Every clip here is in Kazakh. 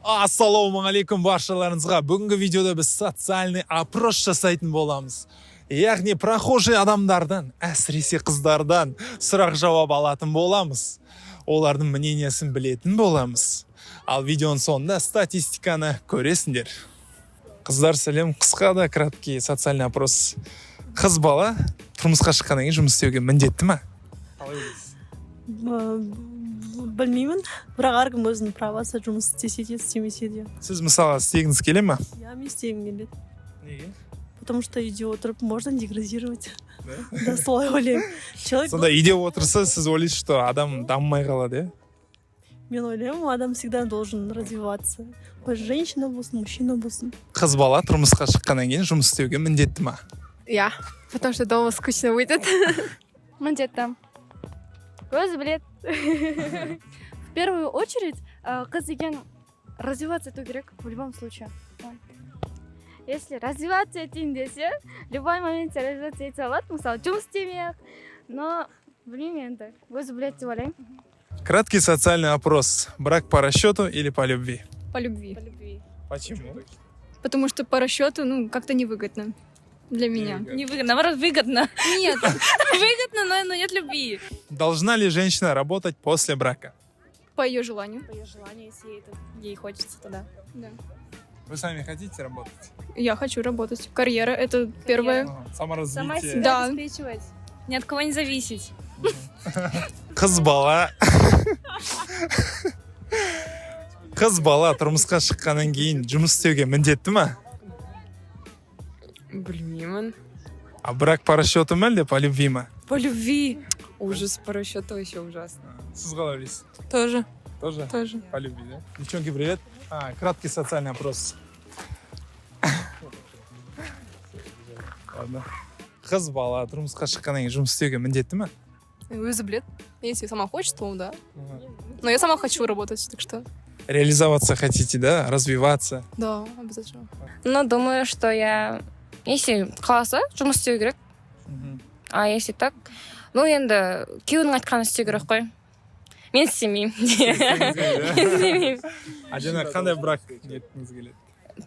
Ассалаумағалейкум баршаларыңызға! Бүгінгі видеода біз социальный опрос жасайтын боламыз, яғни прохожий адамдардан, әсіресе қыздардан сұрақ жауап алатын боламыз, олардың мнениясын білетін боламыз. Ал видеоның соңында статистиканы көресіңдер. Қыздар, сәлем! Қысқа да краткий социальный опрос: қыз бала тұрмысқа шыққаннан кейін жұмыс істеуге міндетті ма? Қалай ойлайсыз? Білмеймін, бірақ әркім өзінің правосы, жұмыс істесе де, істемесе де. Сіз, мысалы, істегіңіз келе ма? Иә, мен істегім келеді. Неге? Потому что үйде отырып можно деградировать, да, солай ойлаймын. Человек Сонда үйде отырса, сіз ойлайсыз, что адам дамымай қалады, иә? Мен ойлаймын, адам всегда должен развиваться, хоть женщина болсын, мужчина болсын. Қыз бала тұрмысқа шыққаннан кейін жұмыс істеуге міндетті ма? Иә, потому что дома скучно будет. Міндетті. Өзі біледі. В первую очередь қыз деген развиваться ету керек в любом случае. Если развиваться етейін десе, любой моментте развиваться ете алады, мысалы, жұмыс істемей ақ. Но білмеймін, енді өзі біледі деп ойлаймын. Краткий социальный опрос: брак по расчету или по любви? По любви. По любви. Почему? Потому что по расчету, ну, как-то невыгодно для меня. Не выгодно, наоборот, выгодно. Нет, Выгодно, но нет любви. Должна ли женщина работать после брака? По ее желанию. По ее желанию, если ей хочется, то да. Да. Вы сами хотите работать? Я хочу работать. Карьера — это первое. Ага, саморазвитие. Сама себя Да. обеспечивать. Ни от кого не зависеть. Қыз бала тұрмысқа шыққаннан кейін жұмыс істеуге міндетті ма? Білмеймін. А брак по расчету ма, әлде по любви ма? По любви. Ужас, по расчету вообще ужасно. Сіз қалай ойлайсыз? Тоже. Тоже? Тоже. По любви, да? Девчонки, привет! Краткий социальный опрос. Ладно. Қыз бала тұрмысқа шыққаннан кейін жұмыс істеуге міндетті ма? Өзі біледі. Если сама хочет, то да. Но я сама хочу работать, так что Реализоваться хотите, да? Развиваться. Да, обязательно. Но думаю, что я, если қаласа, жұмыс істеу керек. А если так, ну, енді күйеуінің айтқанын істеу керек қой. Мен істемеймін. Мен істемеймін. А жаңа қандай брак неткіңіз келеді?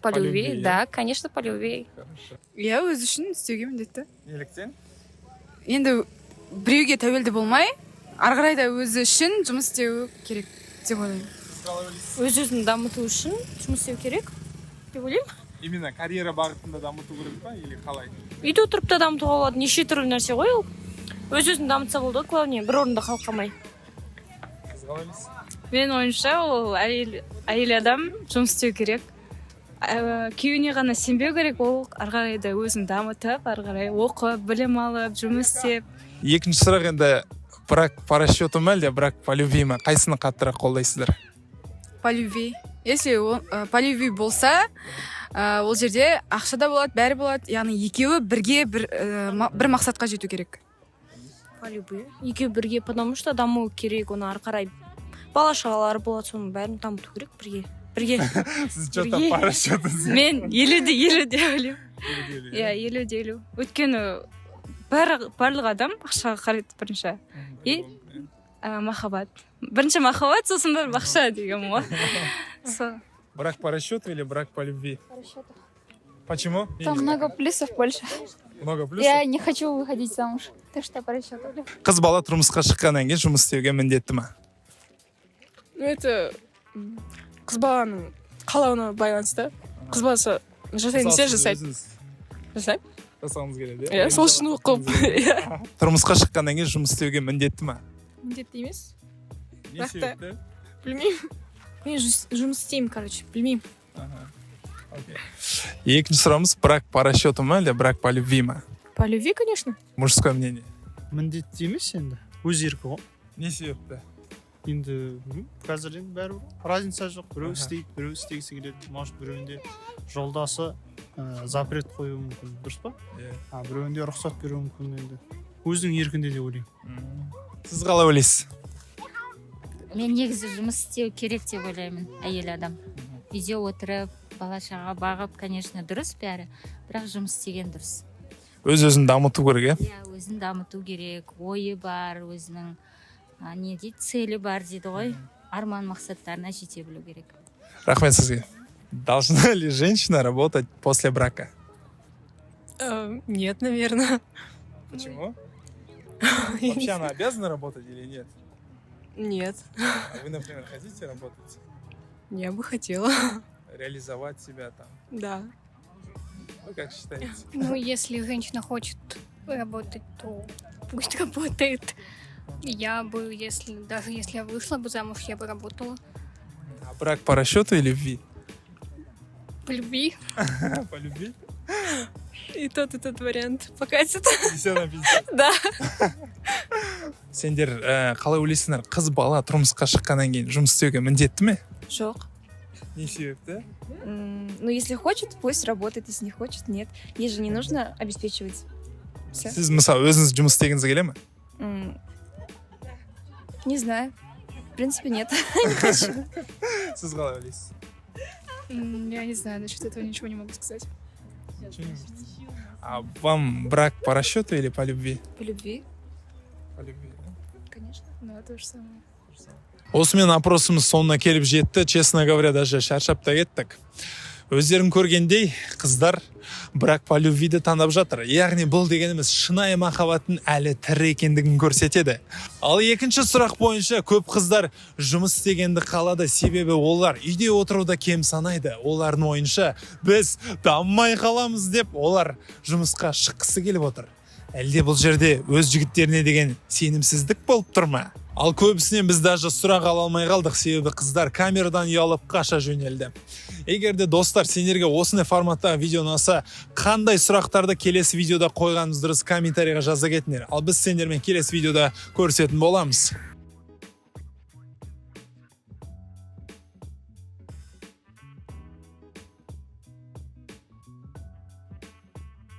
По По любви, любви, да, конечно, по любви. Хорошо. Иә, өзі үшін істеуге міндетті. Неліктен? Енді біреуге тәуелді болмай, ары қарай да өзі үшін жұмыс істеу керек деп ойлаймын. Сіз қалай ойлайсыз? Өз өзін дамыту үшін жұмыс істеу керек деп ойлаймын. Именно карьера бағытында дамыту керек па или қалай? Үйде отырып та дамытуға болады, неше түрлі нәрсе ғой ол. Өз өзін дамытса болды ғой, главное, бір орында қалып қалмай. Сіз қалай ойлайсыз? Менің ойымша, ол әйел адам жұмыс істеу керек. Күйеуіне ғана сенбеу керек, ол ары қарай да өзін дамытып, ары қарай оқып, білім алып, жұмыс істеп. Екінші сұрақ енді: брак по расчету ма, әлде брак по любви ма? Қайсыны қаттырақ қолдайсыздар? По любви. Если ол по любви болса, ол жерде ақша да болады, бәрі болады, яғни екеуі бірге бір мақсатқа жету керек. По любви, екеуі бірге, потому что даму керек, оны ары қарай бала шағалары болады, соның бәрін дамыту керек бірге, бірге. Сіз че то Бірге. по расчету. Мен 50 де 50 деп ойлаймын, иә, 50 де 50, өйткені барлық адам ақшаға қарайды бірінші и махаббат бірінші, махаббат, сосын барып ақша деген ғой, сол. Брак по расчету или брак по любви? Почему? Там много плюсов больше. Много плюсов. Я не хочу выходить замуж. Так что по расчету. Қыз бала тұрмысқа шыққаннан кейін жұмыс істеуге міндетті ма? Ну, это қыз баланың қалауына байланысты. Қыз баласы жасайын десе, Мысалы, сіз жасайды. өзіңіз Жасаймын. Жасағыңыз келеді, Иә, сол үшін оқып. Иә. Тұрмысқа шыққаннан кейін жұмыс істеуге міндетті ма? Міндетті емес. Не Бірақ та- себепті? Білмеймін. Мен жұмыс істеймін, короче, білмеймін. Аха. Окей. Екінші сұрағымыз: брак по расчету ма, әлде брак по любви ма? По любви, конечно. Мужское мнение. Міндетті емес енді, өз еркі ғой. Не себепті? Енді білмеймін, қазір енді бәрібір, разница жоқ, біреу істейді, біреу істегісі келеді, может, біреуінде жолдасы запрет қоюы мүмкін, дұрыс па? Иә. А біреуінде рұқсат беруі мүмкін, енді өзінің еркінде деп ойлаймын. Сіз қалай ойлайсыз? Мен негізі жұмыс істеу керек деп ойлаймын. Әйел адам үйде отырып, бала шаға бағып, конечно, дұрыс бәрі, бірақ жұмыс істеген дұрыс. Өз өзін дамыту керек, иә? Иә, өзін дамыту керек, ойы бар өзінің, не дейді, целі бар дейді ғой, арман мақсаттарына жете білу керек. Рахмет сізге. Должна ли женщина работать после брака? Нет, наверное. Почему? Вообще она обязана работать или нет? Нет. А вы, например, хотите работать? Я бы хотела. Реализовать себя там? Да. Вы как считаете? Ну, если женщина хочет работать, то пусть работает. Я бы, если даже если я вышла бы замуж, я бы работала. А брак по расчету или любви? По любви. По любви? И тот вариант покатит. 50 на 50. Да. Сендер қалай ойлайсыңдар, қыз бала тұрмысқа шыққаннан кейін жұмыс істеуге міндетті ме? Жоқ. Не себепті? Ну, если хочет, пусть работает, если не хочет, нет. Ей же не нужно обеспечивать. Всё. Сіз, мысалы, өзіңіз жұмыс істегіңіз келе ме? Не знаю. В принципе, нет. Не хочу. Сіз қалай ойлайсыз? Я не знаю, насчет этого ничего не могу сказать. Ничего не можете. А вам брак по расчету или по любви? По любви, По любви, да? конечно. Да, то же самое. Осымен опросымыз соңына келіп жетті. Честно говоря, даже шаршап та кеттік. Өздерің көргендей, қыздар брак по любви ді таңдап жатыр. Яғни бұл дегеніміз шынайы махаббаттың әлі тірі екендігін көрсетеді. Ал екінші сұрақ бойынша көп қыздар жұмыс істегенді қалады, себебі олар үйде отыруда кем санайды. Олардың ойынша, біз дамымай қаламыз деп, олар жұмысқа шыққысы келіп отыр. Әлде бұл жерде өз жігіттеріне деген сенімсіздік болып тұр ма? Ал көбісінен біз даже сұрақ ала алмай қалдық, себебі қыздар камерадан ұялып қаша жөнелді. Егер де, достар, сендерге осындай форматтағы видео ұнаса, қандай сұрақтарды келесі видеода қойғанымыз дұрыс, комментарийға жаза кетіңдер. Ал біз сендермен келесі видеода көрісетін боламыз.